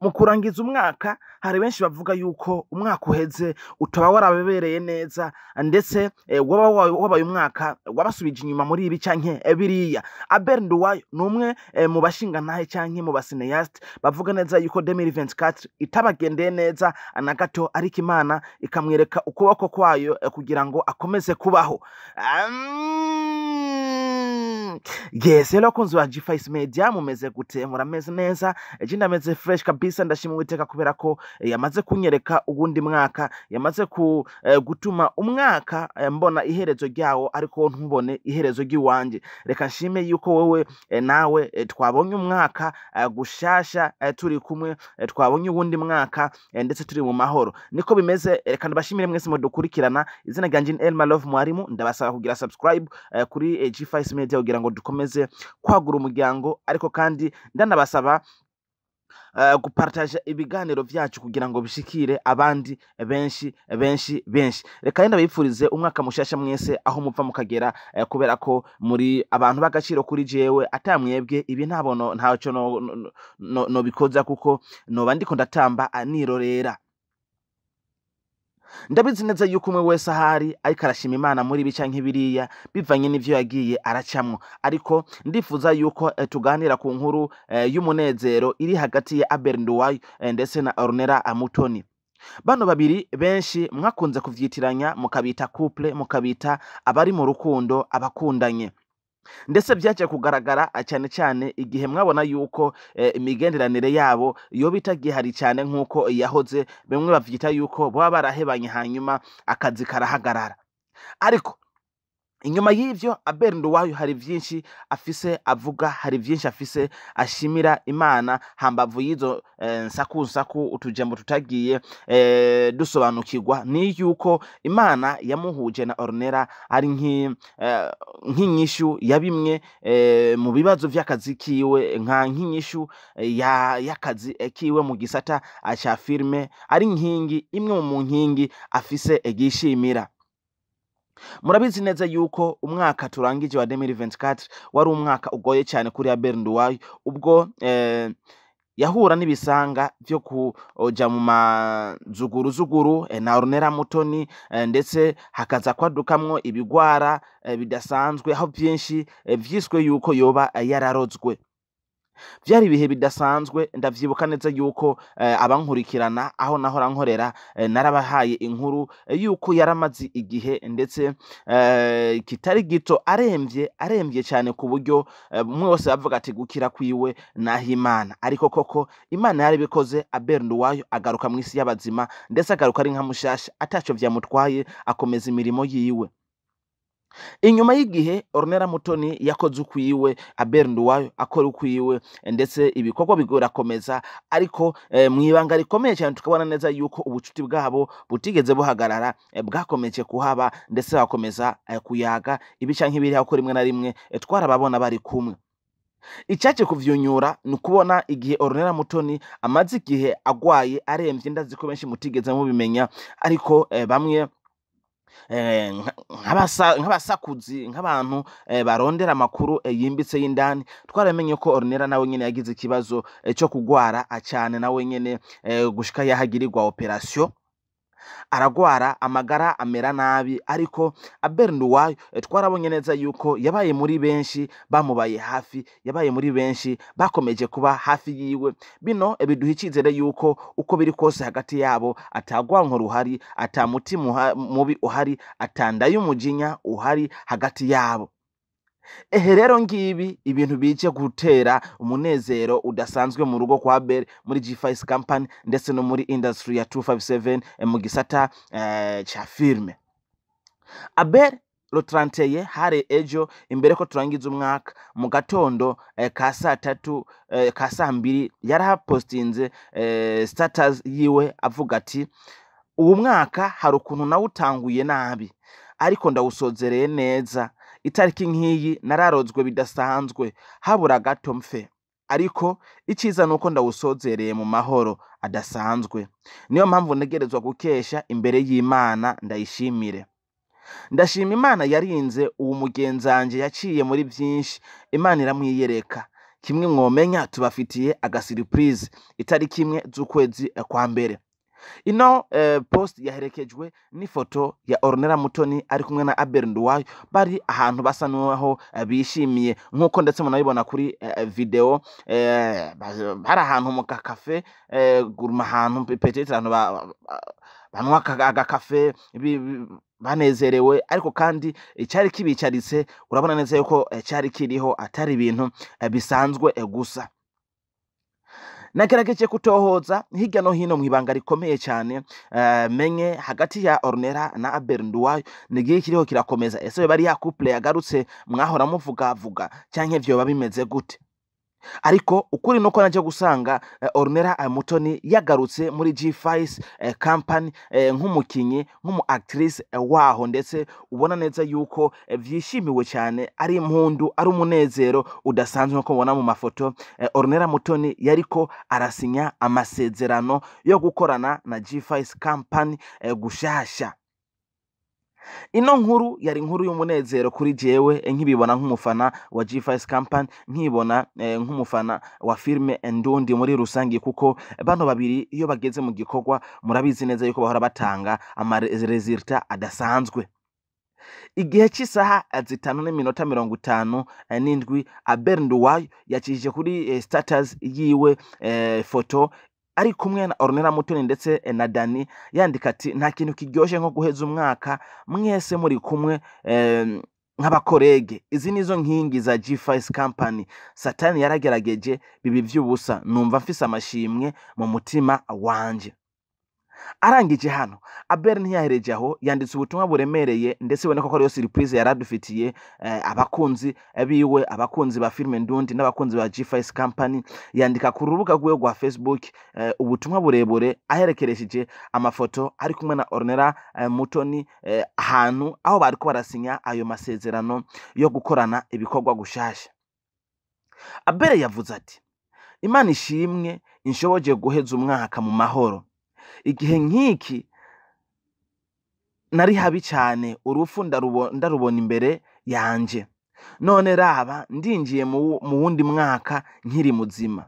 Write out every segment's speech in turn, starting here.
Mu kurangiza umwaka, hari benshi bavuga yuko umwaka uheze utaba warababereye neza, ndetse waba wabaye umwaka wabasubije inyuma muri ibi canke biriya. Abel Nduwayo ni umwe mu bashingantahe canke mu ba cinéaste bavuga neza yuko 2024 itabagendeye neza na gato, ariko Imana ikamwereka ukuboko kwayo kugira ngo akomeze kubaho. Yes, hello bakunzi ba G5 Media, mumeze gute? Murameze neza? Je ndameze fresh kabisa. Ndashima Uwiteka kubera ko yamaze kunyereka uwundi mwaka, yamaze gutuma umwaka mbona iherezo ryawo, ariko ntubone iherezo ry'iwanje. Reka nshime yuko wewe nawe twabonye umwaka gushasha, turi kumwe, twabonye uwundi mwaka, ndetse turi mu mahoro. Niko bimeze. Reka ndabashimire mwese mudukurikirana. Izina ryanje ni Elma Love Mwarimu. Ndabasaba kugira subscribe kuri G5 Media kugira ngo dukomeze kwagura umuryango, ariko kandi ndanabasaba gupartaja ibiganiro vyacu kugira ngo bishikire abandi benshi benshi benshi. Reka rero ndabifurize umwaka mushasha mwese aho muva mukagera, kubera ko muri abantu b'agaciro kuri jewe. Atamwebwe ibi ntabono ntaco no bikoza, kuko noba ndiko ndatamba nirorera. Ndabizi neza yuko umwe wese ahari ariko arashima Imana muri ibi canke biriya, bivanye n'ivyo yagiye aracamwo, ariko ndifuza yuko tuganira ku nkuru y'umunezero iri hagati ya Abel Nduwayo ndetse na Ornella Mutoni. Bano babiri benshi mwakunze kuvyitiranya, mukabita couple, mukabita abari mu rukundo, abakundanye. Ndetse vyaje kugaragara cyane cyane igihe mwabona yuko imigenderanire yabo yoba itagihari cyane nk'uko yahoze. Bamwe bavyita yuko baba barahebanye, hanyuma akazi karahagarara. Ariko inyuma y'ivyo, Abel Nduwayo hari vyinshi afise avuga, hari vyinshi afise ashimira Imana hambavu y'izo nsaku nsaku, utujambo tutagiye dusobanukirwa. Ni yuko Imana yamuhuje na Ornella ari nk'inyishu ya bimwe mu bibazo vy'akazi kiwe, nka nk'inyishu y'akazi kiwe mu gisata ca filme, ari nkingi imwe mu nkingi afise yishimira. Murabizi neza yuko umwaka turangije wa 2024 wari umwaka ugoye cyane kuri Abel Nduwayo, ubwo yahura n'ibisanga vyo kuja mu mazuguruzuguru na Ornella Mutoni, ndetse hakaza kwadukamwo ibigwara bidasanzwe, aho vyinshi vyiswe yuko yoba yararozwe. Vyari ibihe bidasanzwe. Ndavyibuka neza yuko abankurikirana aho nahora nkorera, narabahaye inkuru yuko yaramaze igihe ndetse kitari gito aremvye, aremvye cyane, ku buryo umwe wese bavuga ati gukira kwiwe naho Imana. Ariko koko Imana yarabikoze, Abel Nduwayo agaruka mu isi y'abazima, ndetse agaruka ari nka mushasha, ataco vyamutwaye, akomeza imirimo yiwe. Inyuma y'igihe, Ornella Mutoni yakoze ukwiwe, Abel Nduwayo akora ukwiwe, ndetse ibikorwa birakomeza, ariko mw'ibanga rikomeye cyane tukabona neza yuko ubucuti bwabo butigeze buhagarara, bwakomeje kuhaba, ndetse bakomeza kuyaga ibi canke biriya, kuko rimwe na rimwe twarababona bari kumwe. Icyaje kuvyunyura ni ukubona igihe Ornella Mutoni amaze igihe agwaye, aremvye. Ndazi ko benshi mutigeze mubimenya, ariko bamwe nk'abasakuzi, nk'abantu barondera amakuru yimbitse y'indani, twaramenye ko Ornella nawe nyene yagize ikibazo cyo kugwara cyane nawe nyene, gushika yahagirirwa operation, aragwara, amagara amera nabi. Ariko Abel Nduwayo twarabonye neza yuko yabaye muri benshi bamubaye hafi, yabaye muri benshi bakomeje kuba hafi yiwe. Bino biduha icizere yuko uko biri kose hagati yabo atagwanko ruhari, ata mutima mubi uhari, atanda y'umujinya uhari hagati yabo. Ehe rero ngibi ibintu bije gutera umunezero udasanzwe mu rugo kwa Abel, muri G5 Company, ndetse no muri industry ya 257, mu gisata ca filme. Abel le 31, hari ejo imbere ko turangiza umwaka, mu gatondo ka saa tatu, ka saa mbiri, yarapostinze status yiwe avuga ati: "Uwu mwaka hari ukuntu nawutanguye nabi, ariko ndawusozereye neza. Itariki nk'iyi nararozwe bidasanzwe, habura gato mfe." Ariko iciza nuko ndawusozereye mu mahoro adasanzwe. Niyo mpamvu ntegerezwa gukesha imbere y'Imana ndayishimire. Ndashima Imana yarinze uwo mugenzanje yaciye muri vyinshi, Imana iramwiyereka. Kimwe mwomenya, tubafitiye agasurprise itariki 1 z'ukwezi kwa mbere. Ino post yaherekejwe n'ifoto ya Ornella Mutoni ari kumwe na Abel Nduwayo, bari ahantu basa n'aho bishimiye, nk'uko ndetse munabibona kuri video. Bari ahantu mu gakafe guruma, ahantu peut-être ahantu banywa agakafe banezerewe. Ariko kandi icari kibicaritse urabona neza yuko cari kiriho, atari ibintu bisanzwe gusa. Nagerageje kutohoza hirya no hino mw'ibanga rikomeye cyane, menye hagati ya Ornella na Abel Nduwayo nigihe kiriho kirakomeza. Ese bari ya couple yagarutse mwahora muvuga vuga, canke vyoba bimeze gute? Ariko ukuri nuko naje gusanga Ornella Mutoni yagarutse muri G5 company nk'umukinyi, nk'umu actrice waho, ndetse ubona neza yuko vyishimiwe cyane, ari impundu, ari umunezero udasanzwe, nkuko mubona mu mafoto. Ornella Mutoni yariko arasinya amasezerano yo gukorana na G5 company gushasha. Ino nkuru yari inkuru y'umunezero kuri jewe, nkibibona nk'umufana wa G5 Company, nkibona nk'umufana wa filme Ndundi muri rusangi, kuko bano babiri iyo bageze mu gikorwa murabizi neza yuko bahora batanga amarésultats adasanzwe. Igihe cy'isaha 5:57, Abel Nduwayo yacishije kuri status yiwe foto ari kumwe na Ornella Mutoni ndetse na Dani, yandika ati: "Nta kintu kiryoshe nko guheza umwaka mwese muri kumwe nk'abacollègues. Izi nizo nkingi za G5 Company. Satani yaragerageje bibi vy'ubusa. Numva mfise amashimwe mu mutima wanje." Arangije hano, Abel ntiyahereje aho, yanditse ubutumwa buremereye, ndetse ubona ko ariyo surprise yaradufitiye abakunzi biwe, abakunzi ba filime Ndundi n'abakunzi ba G5 Company. Yandika ku rubuga rwiwe rwa Facebook ubutumwa burebure, aherekeresheje amafoto ari kumwe na Ornella Mutoni ahantu aho bariko barasinya ayo masezerano yo gukorana ibikorwa gushasha. Abel yavuze ati: "Imana ishimwe inshoboje guheza umwaka mu mahoro. Igihe nk'iki nari habi cyane, urupfu ndarubona imbere yanje. None raba ndinjiye mu wundi mwaka nkiri muzima.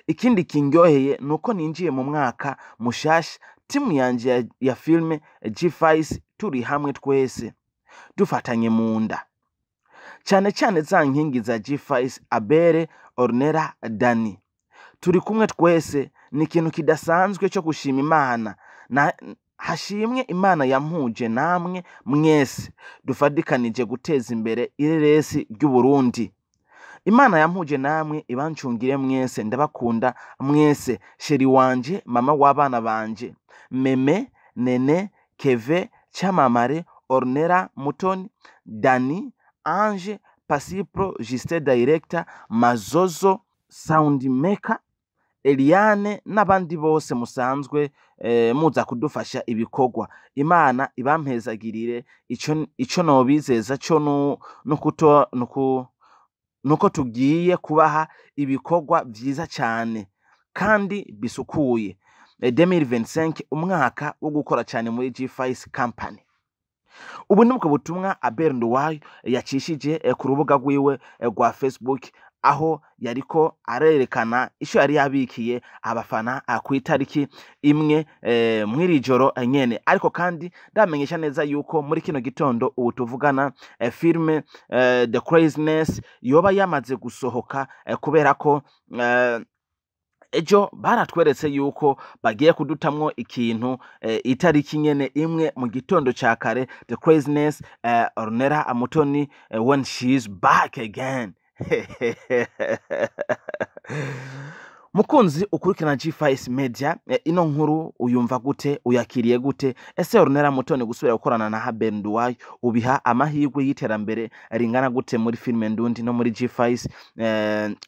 Ikindi kindyoheye ni uko ninjiye mu mwaka mushasha, timu yanje ya filme G5 turi hamwe twese dufatanye mu nda, cyane cyane za nkingi za G5, Abere, Ornella, Dani, turi kumwe twese. Ni ikintu kidasanzwe cyo gushima Imana na hashimwe Imana yampuje namwe mwese dufadikanije guteza imbere ireresi ry'Uburundi. Imana yampuje namwe ibancungire mwese. Ndabakunda mwese, chéri wanje, mama w'abana banje, Meme, Nene, Keve, Cyamamare, Ornella Mutoni, Dani, Ange, Pasipro, Justin director, Mazozo sound maker, Eliane n'abandi bose musanzwe muza kudufasha ibikorwa. Imana ibampezagirire. Ico nobizeza co nuko tugiye kubaha ibikorwa vyiza cyane kandi bisukuye. 2025 umwaka wo gukora cyane muri G5 Company." Ubu nibwo butumwa Abel Nduwayo yacishije ku rubuga rwiwe rwa Facebook, aho yariko arerekana ico yari yabikiye abafana ku itariki 1 mw'iri joro nyene. Ariko kandi ndamenyesha neza yuko muri kino gitondo ubu tuvugana filme The Craziness yoba yamaze gusohoka, kubera ko ejo baratweretse yuko bagiye kudutamwo ikintu itariki nyene 1 mu gitondo ca kare. The Craziness, Ornella Mutoni, when she's back again. Mukunzi ukurikirana G5 Media, ino nkuru uyumva gute? Uyakiriye gute? Ese Ornella Mutoni gusubira gukorana na Abel Nduwayo ubiha amahirwe y'iterambere ringana gute muri filme Ndundi no muri G5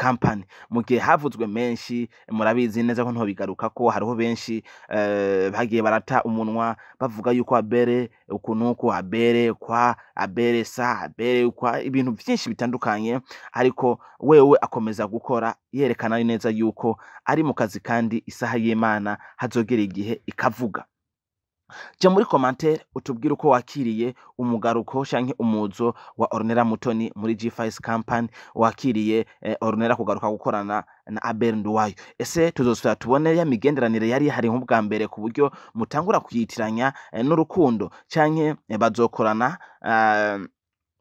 Company, mu gihe havuzwe menshi? Murabizi neza ko ntobigaruka ko hariho benshi bagiye barata umunwa bavuga yuko Abel uku nuku, Abel kwa Abel sa Abel kwa ibintu byinshi bitandukanye, ariko wewe akomeza gukora. Yerekana neza yuko ari mu kazi, kandi isaha y'Imana hazogera igihe ikavuga. Ja muri commentaire utubwire uko wakiriye umugaruko canke umuzo wa Ornella Mutoni muri G5 Company, wakiriye Ornella kugaruka gukorana na Abel Nduwayo. Ese tuzosubira tubone ya migenderanire yari ihari nk'ubwa mbere, ku buryo mutangura kuyitiranya n'urukundo, canke bazokorana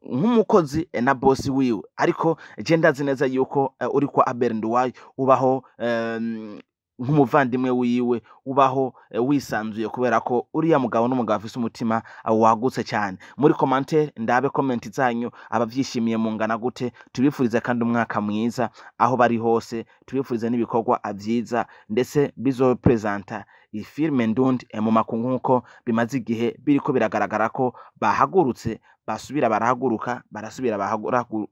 nk'umukozi na bosi wiwe? Ariko je ndazi neza yuko uri kwa Abel Nduwayo ubaho nk'umuvandimwe wiwe, ubaho wisanzuye, kubera ko uriya mugabo n'umugabo afise umutima wagutse cyane. Muri commentaire ndabe comment zanyu, abavyishimiye mungana gute? Tubifurize kandi umwaka mwiza aho bari hose, tubifurize n'ibikorwa vyiza, ndetse bizopresenta iyi filime ndundi mu makungu, nk'uko bimaze igihe biriko biragaragara ko bahagurutse, basubira barahaguruka, barasubira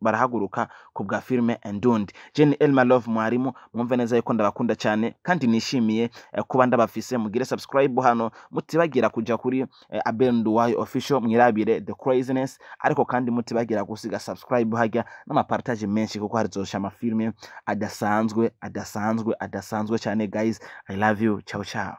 barahaguruka ku bwa filime ndundi. Jenny Elma Love mwarimu, mwumve neza yuko ndabakunda cyane kandi nishimiye kuba ndabafise. Mugire subscribe hano, mutibagira kuja kuri Abel Nduwayo Official, mwirabire the craziness, ariko kandi mutibagira gusiga subscribe hajya n'amapartage menshi, kuko harizosha amafilme adasanzwe, adasanzwe, adasanzwe cyane. Guys, I love you. Ciao ciao.